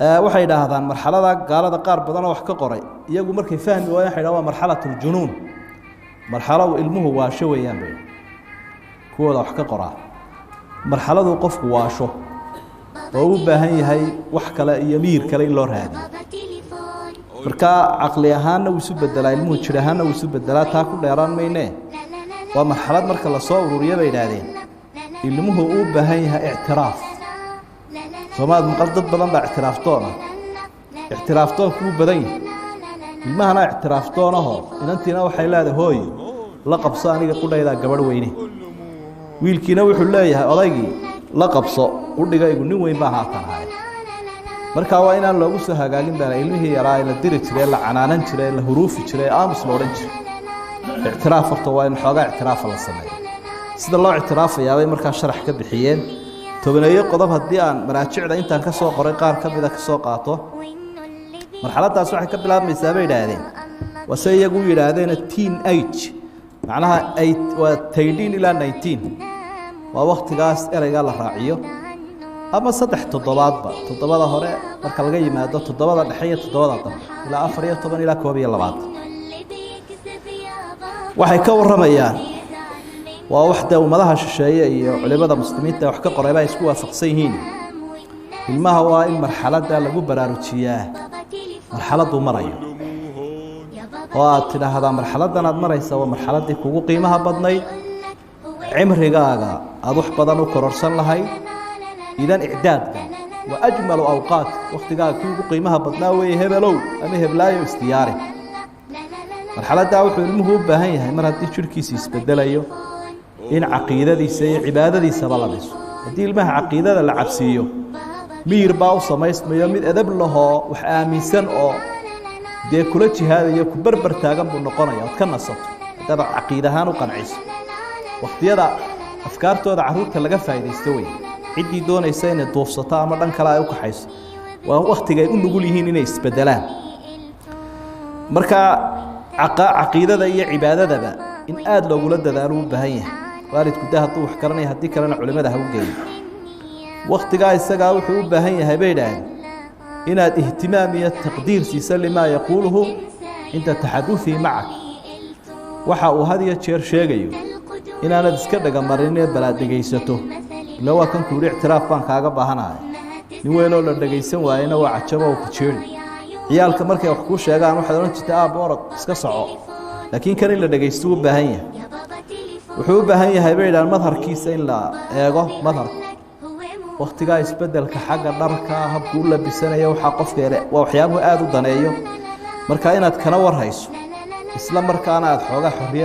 Waxay yidhaahdaan marxalada gaalada qaar badanoo wax ka qoray iyagu markay fahmi waayeen waxay yidhahdaan waa marxalatuljunuun, marxalo uu ilmuhu waasho weeyaan bay kuwooda wax ka qoraa, marxaladuu qofku waasho oo u baahan yahay wax kale iyo miyir kale in loo raadiyo. Markaa caqli ahaanna wuu isu bedelaa ilmuhu, jir ahaanna wuu isu bedelaa, taa ku dheeraan maynee. Waa marxalad marka lasoo ururiyo bay idhaahdeen ilmuhu uu baahan yahay ictiraaf. Soomaad maqal dad badan baa ictiraafdoon ah, ictiraafdoonku wuu badan yahay, ilmahana ictiraafdoonahoo inantiina waxay leedahay hooyo la qabso aniga qudhaydaa gabadh weyne, wiilkiina wuxuu leeyahay odaygii la qabso qudhigaygu nin weyn baa haatan ahay. Markaa waa inaan loogu soo hagaagin baana ilmihii yaraa ee la diri jiray, la canaanan jiray, la huruufi jiray, aamus la odhan jiray. Ictiraaf horta waa in xoogaa ictiraafa la sameeyo. Sida loo ictiraafayaabay markaa sharax ka bixiyeen tobaneeyo qodob. Haddii aan maraajicda intaan ka soo qoray qaar ka mida ka soo qaato, marxaladdaas waxay ka bilaabmaysaa bay idhaahdeen, waa se iyagu u yidhaahdeena teen age, macnaha waa 13 ilaa 19, waa waktigaas ereygaa la raaciyo, ama 3 toddobaadba, toddobada hore marka laga yimaado, toddobada dhexe iyo toddobada dambe, ilaa 14 ilaa 21. Waxay ka warramayaan waa wax dee ummadaha shisheeye iyo culimada muslimiinta wax ka qorayba ay isku waafaqsan yihiin. Ilmaha waa in marxaladda lagu baraarujiyaa marxaladduu marayo, oo aad tidhaahdaa marxaladdan aad maraysa waa marxaladdii kugu qiimaha badnayd, cimrigaaga aada wax badan u kororsan lahayd. Idan icdaadka waa ajmalu awqaat, wakhtigaaga kii ugu qiimaha badnaa weeye hebelow ama heblaayo, isdiyaari. Marxaladdaa wuxuu ilmuhu u baahan yahay, mar haddii jidhkiisa isbedelayo, in caqiidadiisa iyo cibaadadiisaba la dhiso. Haddii ilmaha caqiidada la cabsiiyo, miyir baa u samaysmayo, mid edab lahoo wax aaminsan oo dee kula jihaadayo, ku berber taagan buu noqonaya ood ka nasato haddaad caqiid ahaan u qanciso. Wakhtiyada afkaartooda carruurta laga faa'iidaysto wey ciddii doonaysa inay duufsato ama dhan kale ay u kaxayso, waa wakhtigay u nugul yihiin inay isbedelaan. Marka caqiidada iyo cibaadadaba in aada loogula dadaalo u baahan yahay waalidku de hadduu wax garanaya, haddii kalena culimada ha u geeyo. Wakhtigaa isagaa wuxuu u baahan yahay bay idhaahdeen inaad ihtimaam iyo taqdiir siiso limaa yaquuluhu cinda taxaduثihi macak, waxa uu had iyo jeer sheegayo inaanad iska dhegamarinee balaad dhegaysato. Ila waa kan ku yihi ictiraaf baan kaaga baahanahay, nin weynoo la dhegaysan waayena waa cajabo oo ku jeeri. Ciyaalka markay wax kuu sheegaan waxaad odhan jirta aabba orod iska soco, laakiin kan in la dhegaysto u baahan yahay. Wuxuu u baahan yahay bay idhahaan madharkiisa in la eego, madharku wakhtigaa isbedelka xagga dharka, habku u labisanaya, waxaa qofka waa waxyaabuhu aada u daneeyo. Marka inaad kana warhayso isla markaana aada xoogaa xorriyad